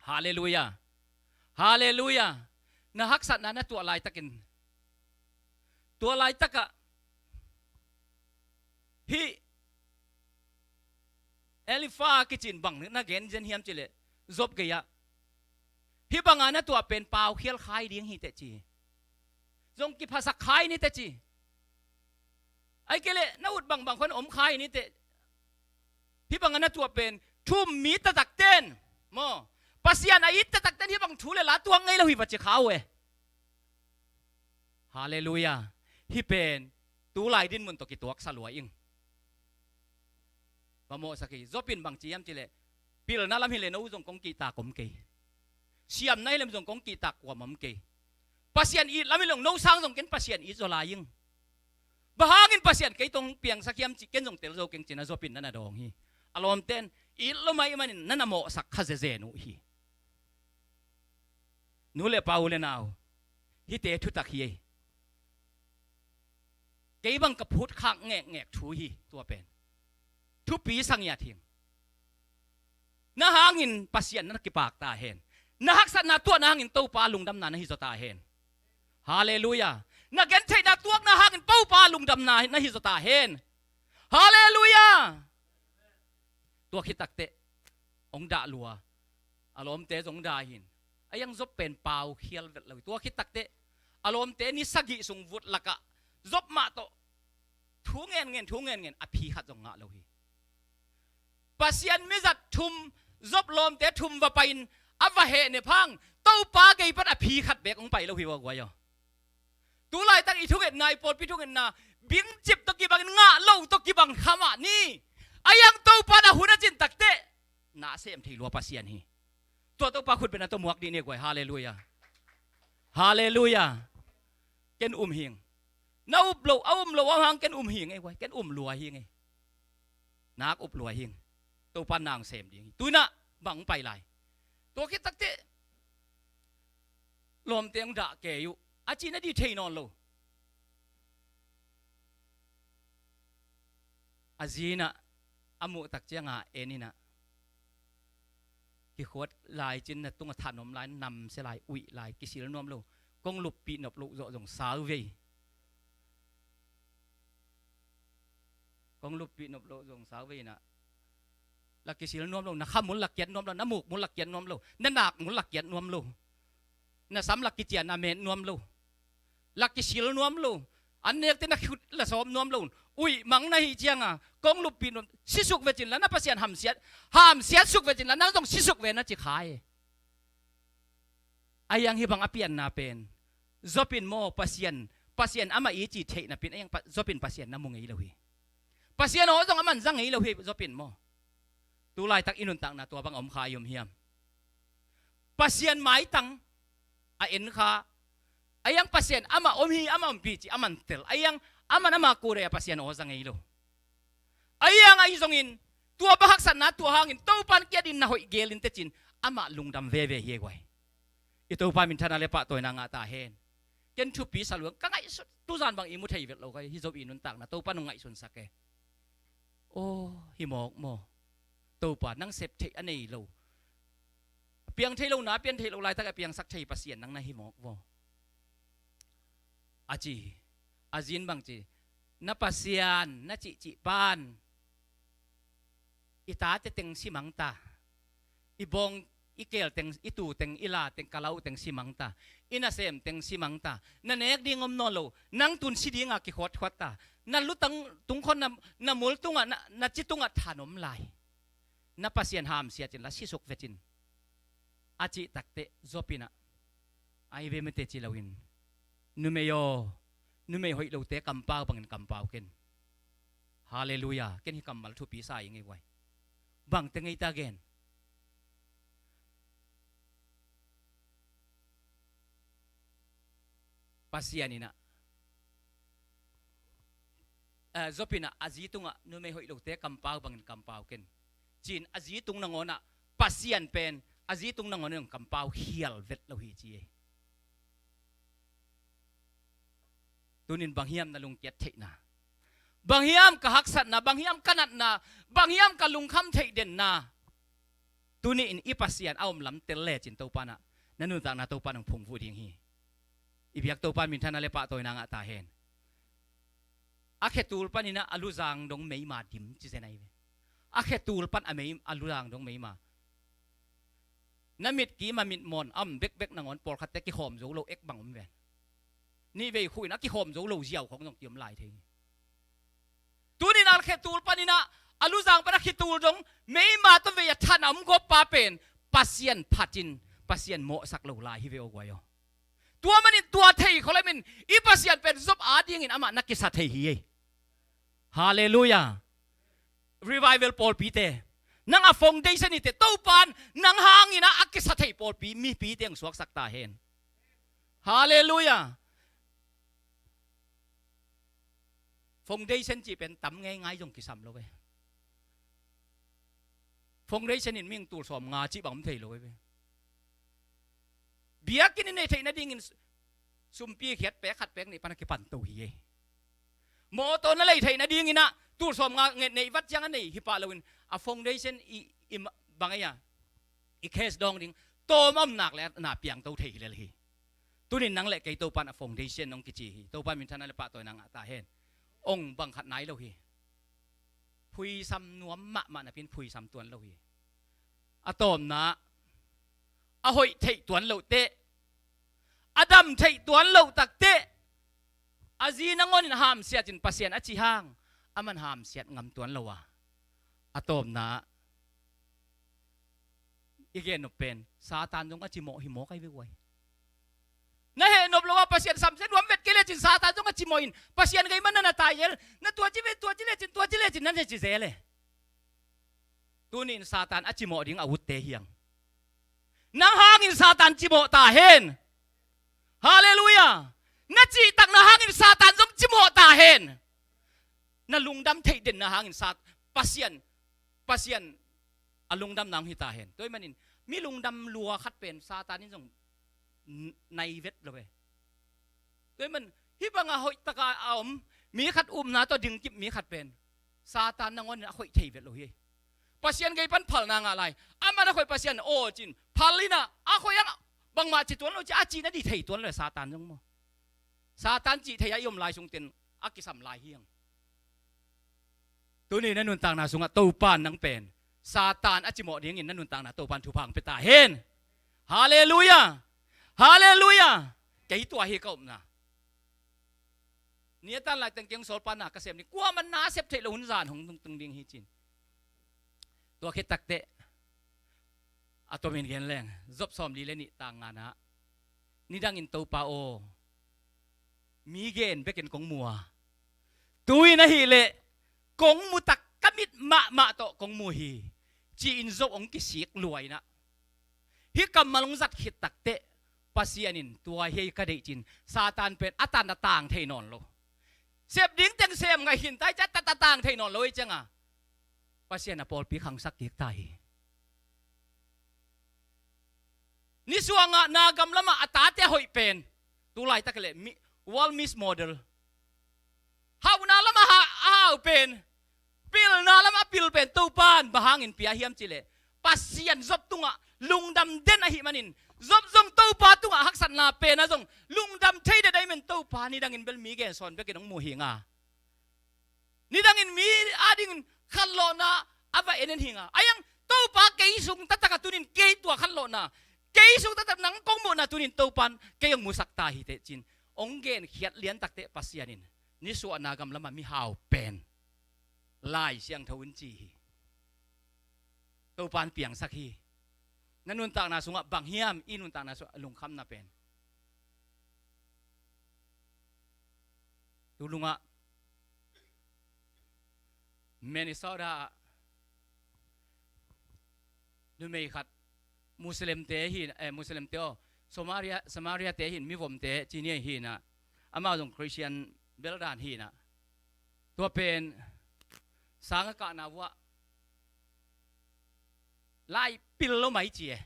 Halleluia. Halleluia. Na haksatna na tuah laitakin. Tua laitakah hih Elifa kicin bang na gen zen hiam cileh Job gei-ah hih banga na tuah pen paukhial khai ding hi teh ci. Zong kiphasak khai ni teh ci. Ai kei leh na ut bangbang khon om khai ni teh. Hih banga na tuah pen thum mi taktakten maw, Pasian a it taktakten hih bang thu le la tuak ngei lo hi va ci kha uh e. Halleluia. Hih pen tulai dinmun tawh kituaksa lua ing. Va mawhsak hi. Job in bang ci hiam cileh pilna lam hileh no zong kong kihtak om kei. Siamna hilem zong kong kihtak kuam om kei. Pasian it lam hilong no sang zong ken Pasian it zaw lai ing. Bang hangin Pasian kei tong piangsak hiam cih ken zong tel zo keng cina Job in nana dawng hi. A lawmten it lo mai manin nana mawhsak kha zezen uh hi. Nu le pa u le nau, hihte thutak hi ei. Kei bang ka phutkhak ngekngek thu hi tua pen. Thupi sangiat hing. Na hangin Pasian na kipak ta hen. Na haksatna tuah na hangin Topa lungdamna na hi zaw ta hen. Halleluia. Na gentheihna tuak na hangin Topa lungdamna na hi zaw ta hen. Halleluia. Tua khit takteh hong dah lua. A lawmte zong dah hin. A iang Job pen paukhial vet lo hi. Tua khit takteh a lawmte ni sagih sung vut lakah Job mah tawh thu ngen ngen, thu ngen ngen, a phi khat zong ngah lo hi. Pasian mizat thum, Job lawmte thum va pai-in a va heh ne phang Topa gei pan a phi khat beek hong pai lo hi ua guai aw. Tulaitak i thungetna, i pawlpi thungetna bingcip tawh kibangin ngah lo tawh kibang kha mah ni. A iang Topa na hun a cin takteh na sem thei lua Pasian hi. Tua Topa khut bena tawh muak dih ni guai. Halleluia. Halleluia. Ken um hing. Na up lo, a um lo a hang ken um hing ei guai. Ken um lua hing ei. Nak up lua hing. Topa nang sem ding hi. Tuinah bang pai lai. Tua khit takteh lawmte hong dah kei uh a cina dih thei nawn lo. A zinah a muhtak cianga en inah kikhuat lai cin na tunga thanom lai namsia lai uih lai kisil nuam lo. Kong luppih nop loh zawh zong sau vei. Kong luppih nop loh zong sau vei inah la kisil nuam lo, na khamul la kiat nuam lo, na mukmul la kiat nuam lo, na nakmul la kiat nuam lo, na sam la kician a met nuam lo, la kisil nuam lo, an nekte na khut la sawm nuam lo. Uih mang na hih cianga kong luppih nuam, sisuk vecin la na Pasian hamsiat, hamsiat suk vecin la nang zong sisuk ve na ci khai. A iang hih bang a pianna pen Job in maw Pasian, Pasian amah i ci theih napin a iang Job in Pasian na mu ngei lo hi. Pasian aw zong a man za ngei lo hi Job in maw. Tulaitak i nuntakna tua bang a om kha i om hiam? Pasian maitang a en kha. A iang Pasian amah om hi, amah ompih ci a man tel. A iang amah amah kure a Pasian aw za ngei lo. A iang ahi zongin tua bang haksatna tua hangin Topan kiat in na hoih gel in tecin amah lungdam veve hi e guai. I Topa minthanna le pahtawina ngah ta hen. Ken thupi sa luang ka ngaihsut tuzan bang i mu thei vet lo ka hi. Job i nuntakna Topa nong ngaihsunsak e. Aw hi mawk maw. Topa nang sep theih a nei lo. A Piang thei lo na, piang thei lo laitak a piangsak thei Pasian nang na hi mawk vaw, a ci hi. A zi in bang ci, na Pasian na cihcih pan i tate teng si mang ta, i bawng, i keel teng, i tuu teng, i laa teng, ka la uh teng si mang ta, i nasem teng si mang ta, na nek ding om nawn lo, nang tun si dinga kikhuatkhuat ta, na lutang tungkhawn na, na mul tungah, na, na ci tungah than om lai. Na Pasian hamsiat in la sisuk vet in, a cih takteh Job in ah, ai ve mate ci loin, numei aw, numei hoih lote kampau bangin kampau ken. Halleluiah. Ken hi kammal thupi sa i ngei uai. Bangte ngei ta gen. Pasian in ah, eh, Job in ah a zi tungah numei hoih lote kampau bangin kampau ken, ci-in a zi tung nangawn ah Pasian pen a zi tung nangawn ah kampau khial vet lo hi ci ei. Tunin bang hiam na lungkiat theihna, bang hiam ka haksatna, bang hiam ka natna, bang hiam ka lungkham theih denna, tuni in i Pasian a om lam tel lecin Topa in ah na nuntakna Topa in hong phungvuh ding hi. I biak Topa in minthanna le pahtawina ngah ta hen. A khetul panin ah a luzang dong meima dim ci zen ahi ve. A khetul pan a mei, a luzang dong meima. Na mit kim a mit mawn a om bekbek nangawn pawlkhatte kikhawm zo lo ek bang om ven. Nih vei khuh in a kikhawm zo lo ziau khawng zong ki-om lai thei hi. Tunin a khetul panin ah a luzang pan a khetul dong meima tawh vei a than a om gawp pa pen Pasian phatin Pasian mawhsak lo lai hi ve aw guai aw. Tua manin tua thei khawlemin i Pasian pen Job adingin amah na kisa thei hi ei. Halleluiah. Revival pawlpite, nang a foundation i te Topa in nang hangin ah a kisa thei pawlpi mipite hong suaksak ta hen. Halleluiah. Foundation cih pen tam ngeingai zong kisam lo ve. Foundation in mihing tul sawm nga cih bang om thei lo ve. Biakinn i nei theih nadingin sumpi khiat pek khat pek nih pan a kipan to hi ei. Mawtaw na lei theih nadingin ah tul sawm nga nget neih vat ciang a nei hi pah loin a foundation i, i ma-, bang ei a, i cash dawng ding tawm a om nak le na piang to thei hi lel hi. Tunin nang le kei Topa in a foundation hong kici hi. Topa in minthanna le pahtawina ngah ta hen. Ong bang khat nai lo hi. Phuisam nuam mahmah napi in phuisam tuan lo hi. A tawpna, a hoih theih tuan loh teh, a dam theih tuan loh tak teh, a zi nangawn in hamsiat in Pasian a ci hang, aman hamsiat ngam tuan lo a. A tawpna, i gennop pen Satan zong a cimawh hi mawk ahi ve uai. Na hehnop lo a Pasian samsia nuam vet kei lecin Satan zong a cimawh in Pasian gei man na na tai zel. Na tua ci ve, tua ci lecin, tua ci lecin na na ci zel e. Tuni in Satan a cimawh ding a utte hiang. Nang hangin Satan cimawh ta hen. Halleluiah. Na cihtakna hangin Satan zong cimawh ta hen. Na lungdam theih denna hangin Sat-, Pasian, Pasian a lungdam nang hi ta hen. Tua ahih manin mi lungdam lua khat pen Satan in zong n-, nai vet lo ve. Tua ahih man hih banga hoih taka a om mi khat, upna tawh dingkip mi khat pen Satan nangawn in a khoih thei vet lo hi. Pasian gei pan phalna ngah lai. Aman a khoih Pasian aw cin phal in ah a khoih ang bangmah ci tuan lo ci, a cihna dih thei tuan lo Satan zong maw. Satan cih thei a i om lai sungten a kisam lai hiang. Tuni na nuntakna sungah Topa in nang pen Satan a cimawh dingin na nuntakna Topa in thupha hong pia ta hen. Halleluiah. Halleluiah. Kei tua hi ka upna. Ni a tan lai teng kei hong sawlpa na ka sem ding, kuamah na sep theih lo hun zan hong tungtung ding hi cin. Tua khit takteh a tomin gen leng Job sawmli le nih tang ngana ah, nidangin Topa aw, mi gen bekin kong mu a, tu-in ahih leh kong mu tak ka mit mahmah tawh kong mu hi, ci-in Job hong kisik lua in ah, hih kammal hong zat khit takteh Pasian in tua hi ei ka deih cin Satan pen a tan a tang thei nawn lo. Sep ding teng sem ngaih khin ta hi ci a tan a tang thei nawn lo hi cianga Pasian a pawlpi khangsak kik ta hi. Nisuangah na gam lamah a tate a hoih pen, tu laitak leh mi-, world miss model. Hauhna lamah a ha-, a hau pen, pilna lamah a pil pen Topa in bang hangin pia hiam cih leh Pasian Job tungah lungdam den ahih manin, Job zong Topa tungah haksatna pen ah zong lungdam thei den ahih manin Topa nidangin bel mi gensawn bekin hong muh hi ing a, nidangin mi adingin khanlawhna a va en en hi ing a. Ahi hang Topa kei sung taktak a tunin kei tua khanlawhna, kei sung taktak nang kong muhna tunin Topan kei hong musak ta hi teh ci-in hong genkhiat liantak teh Pasian in nisuahna gam lamah mihau pen Lai Siangtho in ci hi. Topan piangsak hi. Na nuntakna sungah bang hiam i nuntakna sungah a lungkhamna pen? Tulungah Minnesota ah numei khat Muslimte hi, eh, Muslimte aw, Samaria, Samariate hi in, mivomte cini hi in ah, amau zong Christian beldan hi in ah, tua pen sang a kahna uh ah lai pil lo mai ci e.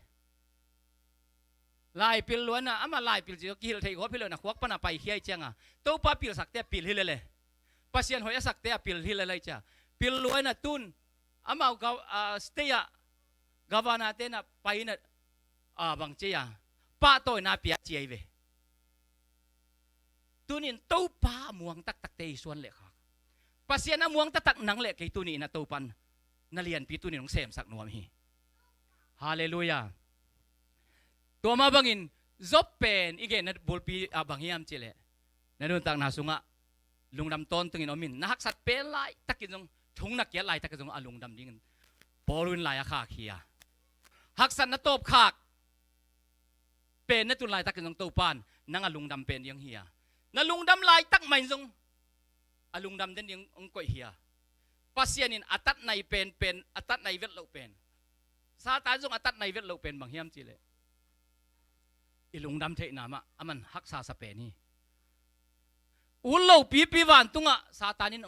Lai pil luan ah, amah lai pil ci kihilh theih gawp hi lo in ah, khuak pan a paikhia i ciang a, Topa pilsakte a pil hi lele, Pasian hoih a sakte a pil hi lele i ci a, pil luan ah tun amau gau, ah, state ah governor te in ah pai in ah, ah, bang ci a, pahtawina pia ci a hi ve. Tunin Topa a muang taktakte i suan le khak, Pasian a muang taktak nang le kei tuni in ah Topan na lianpi tunin hong semsak nuam hi. Halleluiah. Tua mah bangin Job pen i genna bulpi ah bang hiam cih leh, na nuntakna sungah lungdam tawntungin om in, na haksat pen laitakin zong, thu na kiat laitakin zong a lungdam dingin Paul in lai a khak hi a, haksat na tawpkhak pen na tun laitakin zong Topan nang a lungdam pen ding hi a, na lungdam laitak mah in zong a lungdam den ding hong koih hi a, Pasian in a tatna i pen pen, a tatna i vet loh pen, Satan zong a tatna i vet loh pen bang hiam cih leh, i lungdam theihna mah aman haksa sa pen hi. Ut lopipi vantungah Satan in,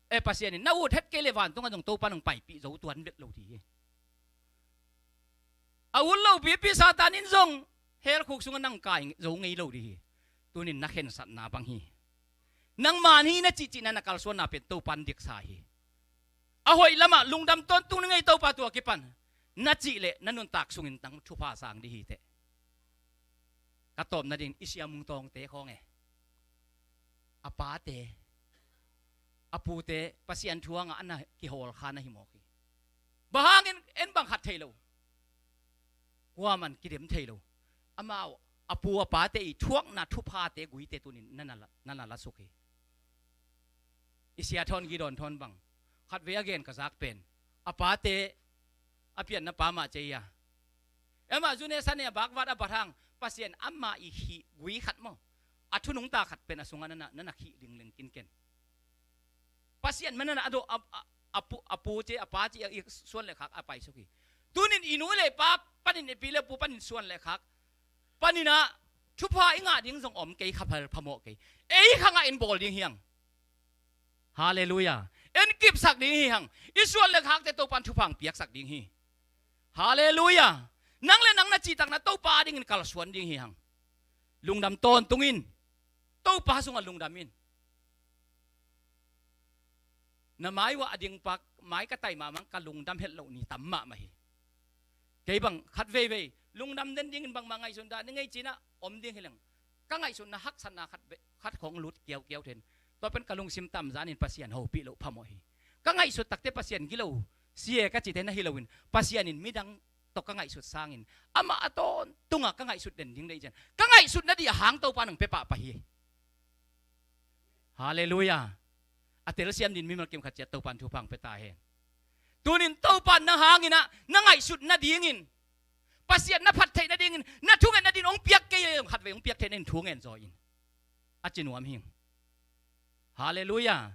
eh, Pasian in na ut het kei leh vantungah zong Topan hong paipih zo tuan vet lo ding hi. A ut lopipi Satan in zong hell khuk sungah nang kai zo ngei lo ding hi. Tunin na khensatna bang hi. Nangman hi na cihcihna, na kalsuanna pen Topan diksa hi. A hoih lamah lungdam tawntung ni ngei Topa, tua kipan na cih leh na nuntak sungin nang thupha sang ding hi teh. Ka tawpna dingin i Sia Mung Tawngte khawng e, a pate, a pute Pasian thu hangah a na kihawlkha na hi mawk hi. Bang hangin en bang khat thei lo, kuaman kidem thei lo. Amau a pu a pate i thuakna thuphate guite tunin na na la, na na la suk hi. I Sia Thawn Gidawn Thawn bang, khatvei a gen ka zak pen, a pate a pianna pa mah ci a, amah zune sane a bakvat a bat hang, Pasian amah i khih gui khat maw, a thunungta khat pen a sungah na na, na na khih lingling kinken. Pasian mah na na a dawh, a, a, a pu, a pu ci, a pa ci, a i suan le khak a paisuk hi. Tunin i nu le i pa panin, i pi le pu panin suan le khak panin ah thupha i ngah ding zong om kei, kha phal phamawh kei. Ei kha ngah in bawl ding hi hang. Halleluiah. En kipsak ding hi hang. I suan le khakte Topan thupha hong piaksak ding hi. Halleluiah. Nang le nang na cihtakna Topa dingin kalsuan ding hi hang. Lungdam tawntung in. Topa sungah lungdam in. Na mai uah a ding pak mai ka tai mahmah, ka lungdam het loh ni tam mahmah hi. Kei bang khat veivei lungdam den dingin bangmah ngaihsun dah ni ngei ci-in ah om ding hi leng, ka ngaihsutna haksatna khat ve, khat khawng lut kiaukiau thei in. Tua pen ka lungsim tamzanin Pasian hopih loh phamawh hi. Ka ngaihsut takte Pasian gilo, sia ka cite na hi loin, Pasian in midang tawh ka ngaihsut sangin amah a tawntungah ka ngaihsut den ding deih cian, ka ngaihsut nading a hang Topa nang pia pahpah hi. Halleluiah. A telsiam dingin mimal kim khat ciat Topan thupha hong pia ta hen. Tunin Topan na hangin ah na ngaihsut nadingin, Pasian na phat theih nadingin, na thunget nadingin hong piak kei, khatvei hong piak theih nadingin thu ngen zaw in. A ci nuam hing. Halleluiah.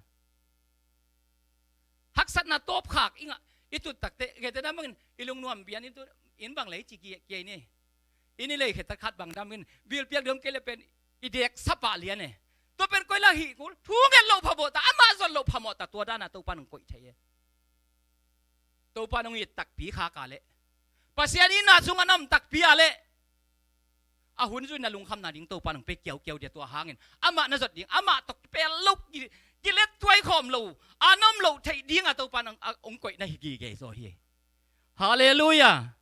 Haksatna tawpkhak i ngah, i tut takte, kei te na bangin i lungnuam bian in tu, in bang lei ci ki, kei ni. In i lei khe ta khat bang dam in, bilpiak dom kei le pen i dek sapah lian e. Tua pen koi la hih kul, thu nget loh phamawh ta, amah zon loh phamawh ta, tua dana Topan hong koih thei e. Topan hong it takpi khak a leh, Pasian itna sungah na om takpi a leh, a hun zui na lungkhamna ding Topan hong pia kiaukiau dia, tua hangin amah na zot ding, amah tawh kipel lo, ki, kilet tuai khawm lo, a na om loh theih dingah Topan hong, a, hong koih na hi gige zaw hi. Halleluiah.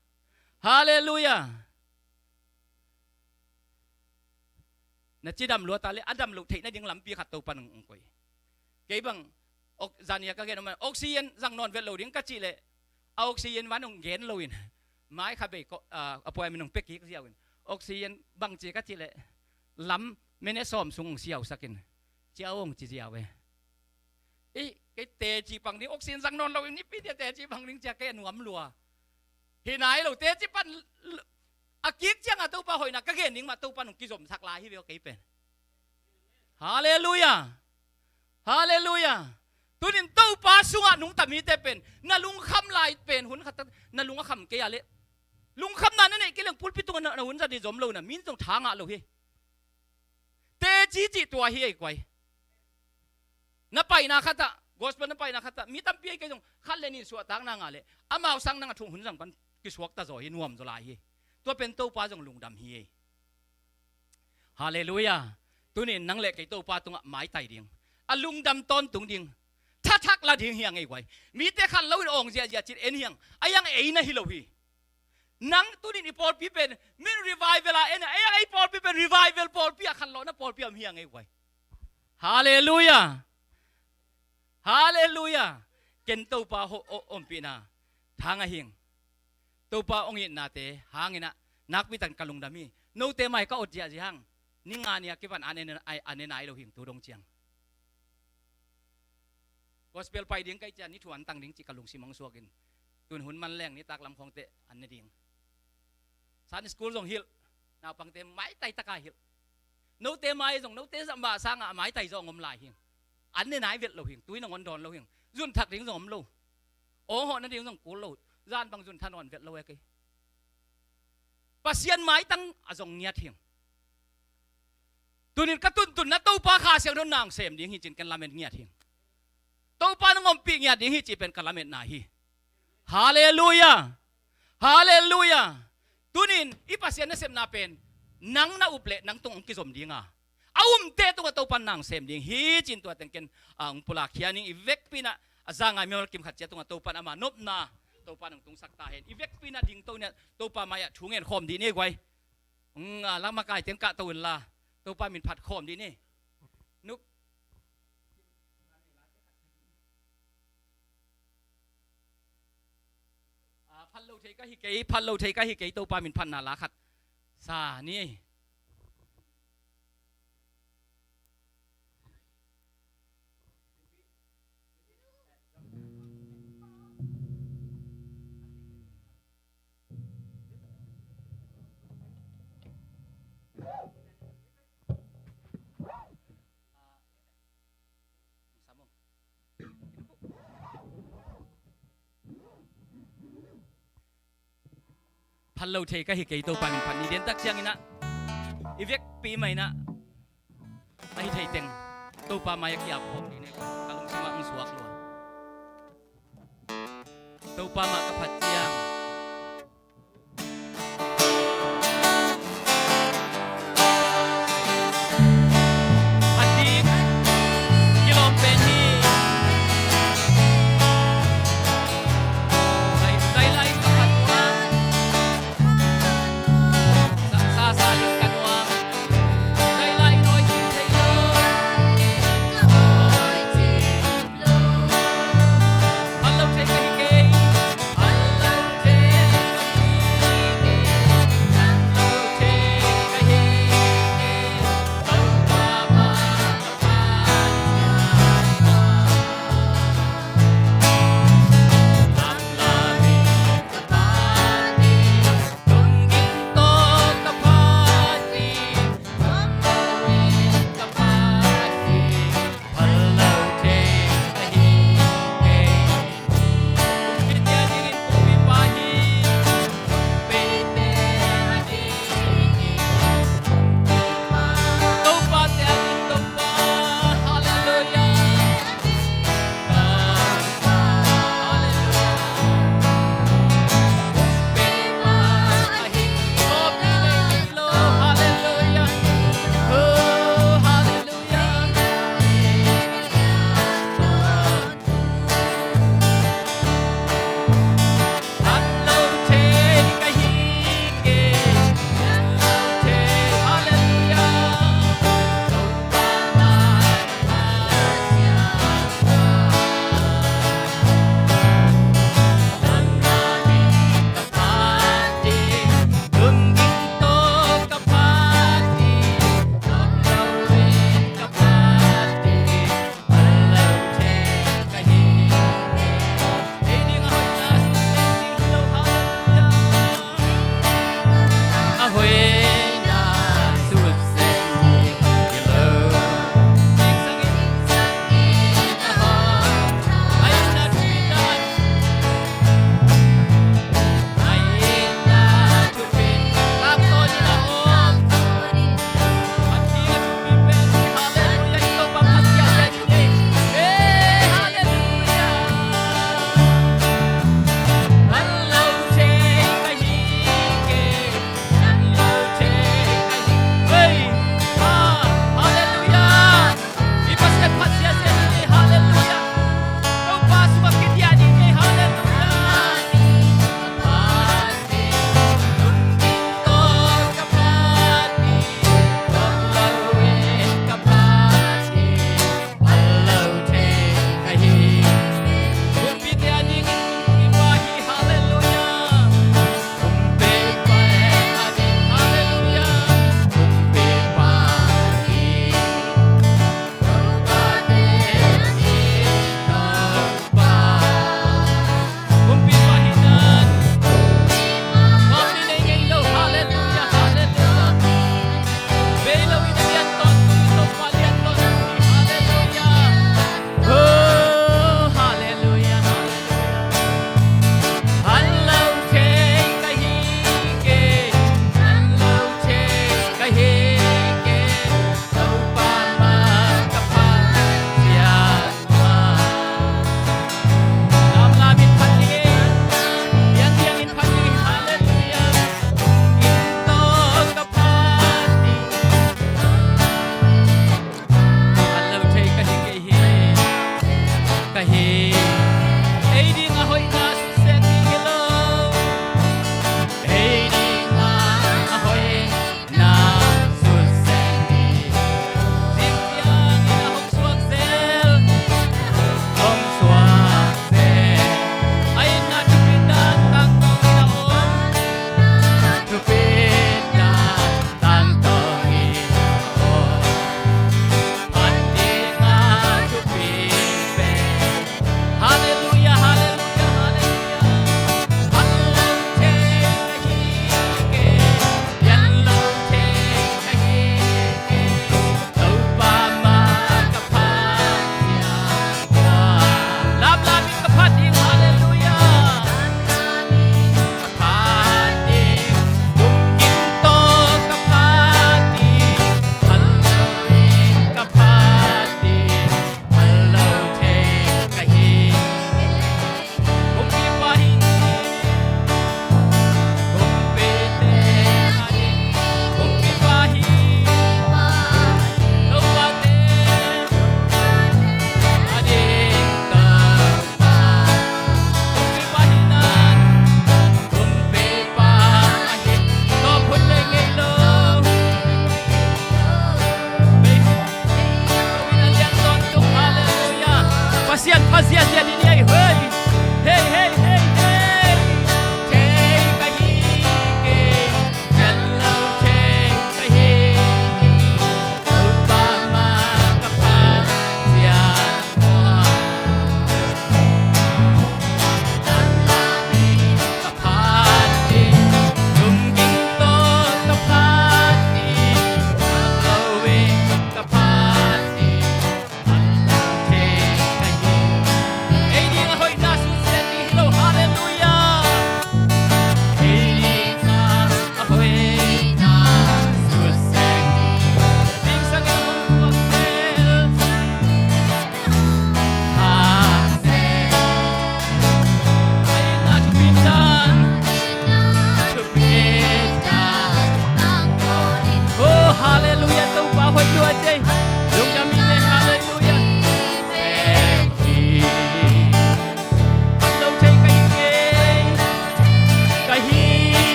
Halleluiah. Na cidam lua ta le a dam loh theih nading lampi khat Topa nang ong koih. Kei bang ok, zania ka gen om a, oxygen zang nawn vet lo ding ka cih leh a oxygen van ong gen loin mai kha bei ko, a, a puai min ong pia kik ziau in oxygen bang ci ka cih leh lam minute sawm sung ong siausak in cia ong ci ziau e. Ei, kei teci pang ding oxygen zang nawn lo in nipi dia teci pang ding cia kei a nuam lua. Hi nai lo teci pan a kik cianga Topa hoihna ka gen ding mah Topa nong kizomsak lai hi ve aw kei pen. Halleluiah. Halleluiah. Tunin Topa sungah nungta mite pen na lungkham lai pen hun khat na lung a kham kei a leh lungkhamna na neih kei leng pulpit tungah na, na hun zat ding zom lo na min zong tha ngah lo hi. Teci cih tua hi ei guai. Na paina khatah gospel na paina khatah mi tampi ei kei zong khat le nin suahtakna ngah leh amau sang nang a thung hun zang pan kisuakta zaw hi nuam zaw lai hi. Tua pen Topa zong lungdam hi ei. Halleluiah. Tunin nang le kei Topa tungah maitai ding a lungdam tawntung ding thathak la ding hiang ei guai. Mite khan lo in awng ziahziah cin en hiang a iang ei na hi lo hi. Nang tunin i pawlpi pen min revival a en a ei a ei pawlpi pen revival pawlpi a khanlawhna pawlpi a om hiang ei guai. Halleluiah. Halleluiah. Ken Topa ho, o, ompihna thang a hing. Topa ong itnate hanginah nakpi tan ka lungdam hi. Note mai ka ot ziahziah hang ni nga nia kipan an en, an en ai lo hing tu dong ciang. Gospel pai ding kai cia ni thuan tang ding ci ka lungsim ang suakin tun hun man leng ni taklam khawngte an ne ding. Sunday school zong hilh. Naupangte maitai taka hilh. Note mai zong note zah mah sangah maitai zong om lai hing. An ne nai vet lo hing tui nangon dawn lo hing. Zun thak ding zong om lo. Awng hawh nading zong kul lo. Zan bang zun tha nawn vet lo e kei. Pasian maitang a zong ngiat hing. Tunin ka tuntunna Topa Kha Siangtho nang sem ding hi cin ken lamet ngiat hing. Topa nang ompih ngiat ding hi ci pen ka lametna hi. Halleluiah. Halleluiah. Tunin i Pasian nasepna pen nang na up leh nang tung ong kizom dinga a umte tungah Topa nang sem ding hi cin tua teng ken a ong pulak hianing i vekpinah a zangai mimal kim khat cia tungah Topa ama nopna Topa nang tungsak ta hen i vekpinah dingto niah Topa mai-ah thu ngen khawm dih ni guai. Ong a lak makai teng kahto inla Topa min phat khawm dih ni. Nuk a phat lo thei ka hi kei phat lo thei ka hi kei Topa min phatna la khat sa ni. Phat lo thei ka hi kei Topa min phat ni den tak cianginah i vekpi mainah a hi thei teng Topa mai a kiap khawm dih ne ka lungsimah ang suak lua. Topa mah ka phat ciang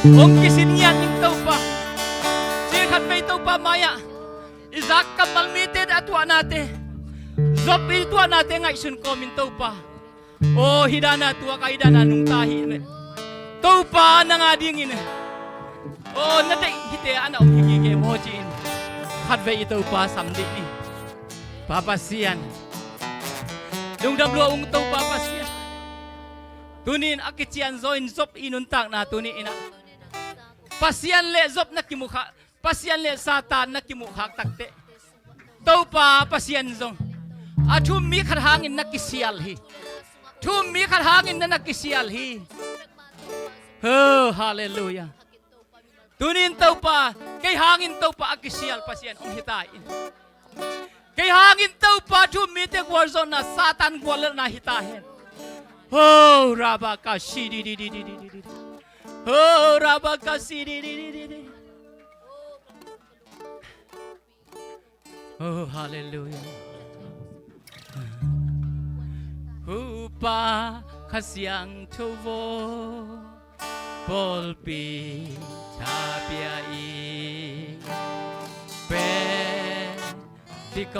Hong kisin ngiat ning Topa. Cil khat vei Topa mai-ah i zak kammal mite a tuahnate, Job i tuahnate ngaihsun kawmin Topa, aw, hih dana tuak a, hih dana nungta hi leh, Topa nang a dingin, aw, na deih hihte a na om hi gige maw ci-in khat vei i Topa sam dih ni. Pa Pasian, lungdam lua ung Topa Pasian. Tuni-in a kician zaw in Job i nuntakna tuni-in ah Pasian le Job na kimuh khak, Pasian le Satan na kimuh khak takteh, Topa Pasian zong a thu-um mi khat hangin na kisial hi. Thu-um mi khat hangin na na kisial hi. Oh, halleluiah. Tuni-in Topa, kei hangin Topa a kisial Pasian hong hi ta in. Kei hangin Topa thu-um mite gualzawhna, Satan guallelhna hi ta hen. Ho, rabakasi di di di di di di di. Ho, rabakasi di di di di di. Oh, halleluiah. Hupa Kha Siangtho aw, pawlpi tha pia in, Pentecost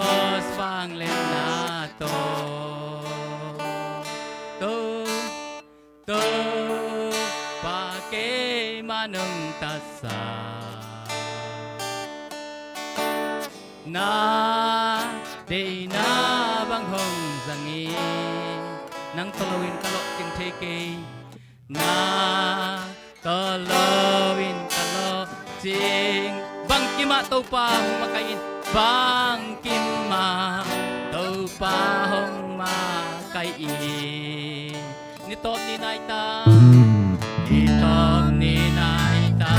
vangliatna tawh. To Topa keimah nong tatsa, na deihna bang hong zang in, nang tawh loin ka lawhcing thei kei. Na tawh loin ka lawhcing, bangkimah Topa hong makaih in, bangkimah Topa hong makaih in. Ni tawp ni nai ta. Ni tawp ni nai ta.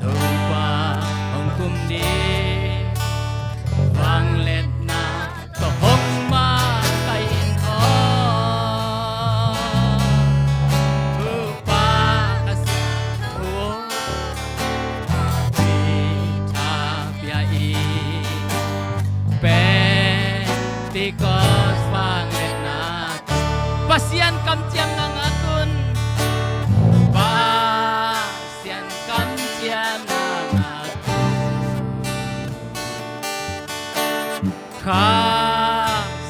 Topa hong kum ding. Vangliatna tawh hong makaih in aw. Topa Kha Siangtho aw, pawlpi tha pia in, Pentecost vangliatna. Pasian kamciam na ngak un. Pasian kamciam na ngak un. Kha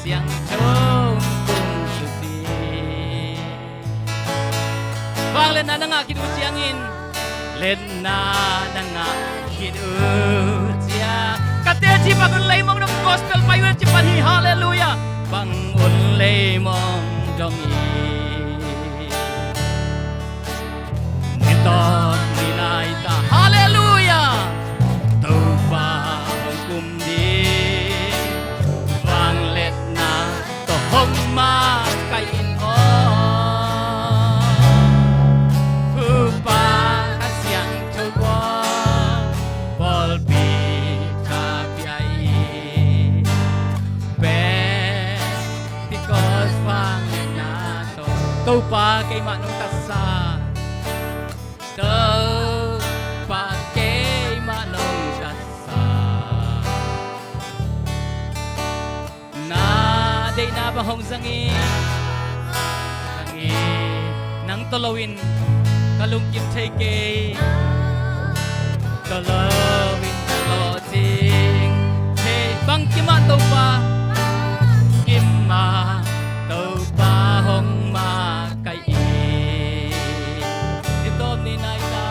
Siangtho kum suk ding. Vangliatna na ngah khit uh ciangin, liatna na ngah khit uh ciang, ka teci bang un leimong dong, gospel pai un ci pan hi, halleluiah. Bang un leimong dong hi. Ni tawp ni nai ta, halleluiah. Topa hong kum ding, vangliatna tawh hong makaih in aw. Topa Kha Siangtho aw, pawlpi tha pia in, Pentecost vangliatna tawh. Topa keimah nong tatsa. Topa keimah nong tatsa. Na deihna bang hong zang in, zang in. Nang tawh loin ka lungkim thei kei. Tawh loin ka lawhcing thei. Bangkimah Topa, bangkimah Topa hong makaih in. Ni tawp ni nai ta,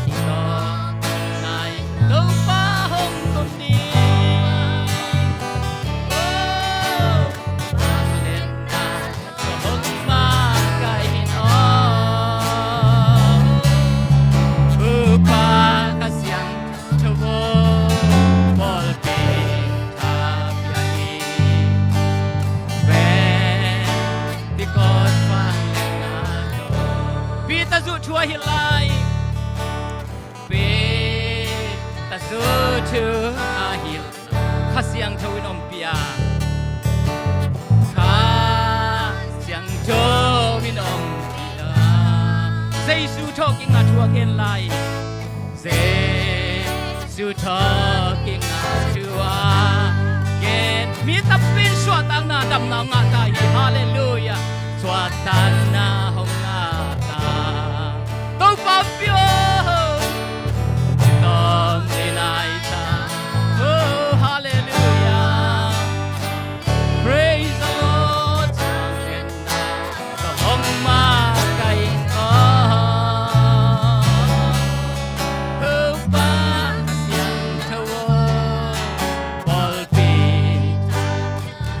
ni tawp ni nai ta. Topa hong kum ding. Oh, vangliatna tawh hong makaih in aw. Topa Kha Siangtho aw, pawlpi tha pia in, Pentecost vangliatna tawh. Peter zuh thu ahilh lai. Peter zuh thu ahilh. Kha Siangtho in ompih a. Kha Siangtho in ompih a. Jesu thawhkikna thu a gen lai. Jesu thawhkikna thu a gen. Mi tampi in suahtakna, damna ngah ta hi. Halleluiah. Suahtakna hong ngah ta. To Pampio. Tom ni nai ta. Oh, hallelujah. Praise the Lord. Ka hong ma ka ing aw. Topa siangtho aw. Pawlpi.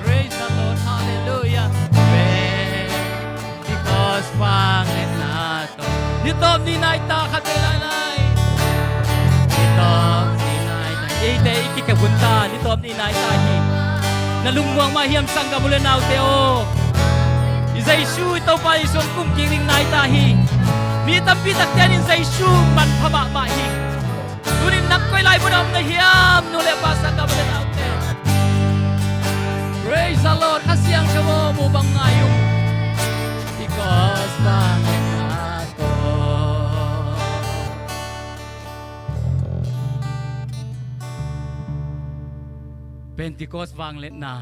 Praise the Lord. Hallelujah. Pentecost vangliatna tawh. Ni tawp ni nai ta khat vei lai lai. Ni tawp ni nai ta. Eite i kikep hun ta. Ni tawp ni nai ta hi. Na lungmuang mah hiam sanggam u le naute aw. I Jesu i Topa Jesu hong kum kik ding nai ta hi. Mi tampi takte in Jesu manpha mahmah hi. Tunin nang koi lai mun a om na hiam, nu le pa, sanggam u le naute. Praise the Lord. Kha Siangtho aw, mu bang ngai ung. Because vangliatna tawh. Pentecost vangliatna.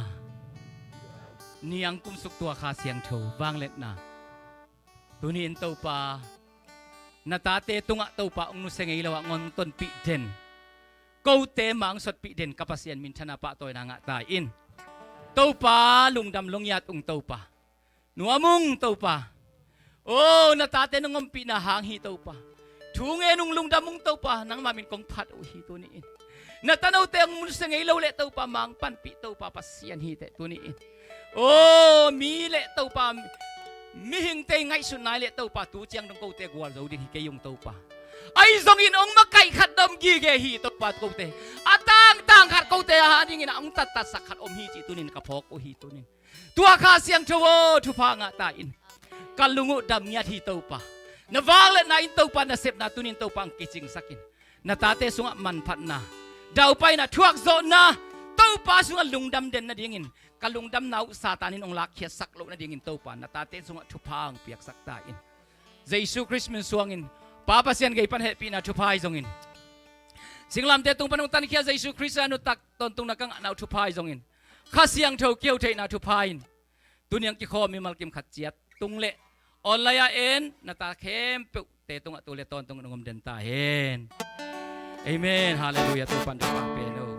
Niang kumsuk tua Kha Siangtho vangliatna. Tuni in Topa, na tate tungah Topa hong nusia ngei lo ah hong tonpih den, kote mah hong sotpih den ka Pasian minthanna pahtawina ngah ta in. Topa, lungdam lungngiat ung Topa. Nuam ung Topa. Oh, na tate nong ompihna hang hi Topa. Thu ngen ung, lungdam ung Topa, nangmah min kong phat uh hi tuni in. Na tanote hong nusia ngei lo leh Topa, mangpanpih Topa Pasian hi teh tuni in. Oh, mi le Topa, mihingte i ngaihsutna i leh Topa, tu ciang dong kote gualzo ding hi kei ung Topa. Ahi zongin hong makaih khat dom gige hi Topa kote. A tangtang khat kote a dingin a hong tattatsak khat om hi cih tunin ka phawk uh hi tunin. Tua Kha Siangtho aw, thupha ngah ta in. Ka lung uh dam ngiat hi Topa. Na vangliatna in Topa, na sepna tunin Topa hong kicingsak in. Na tate sungah manphatna, daupaina, thuakzawhna, Topa sungah lungdam den nadingin, ka lungdamna uh Satan in hong lakkhiatsak loh nadingin Topa, na tate sungah thupha hong piaksak ta in. Jesu Khrist min suangin, Pa Pasian gei pan hehpihna thupha ahi zongin, singlamteh tung pan hong tankhia Jesu Khrist a nuntak tawntungna ka ngahna uh thupha ahi zongin, Kha Siangtho kiho theihna thupha in, tuni hong kikhawm mimal kim khat ciat tung le online ah en na ta khempeuhte tungah tu le tawntung in hong om den ta hen. Amen. Halleluiah. Topan thupha pen o.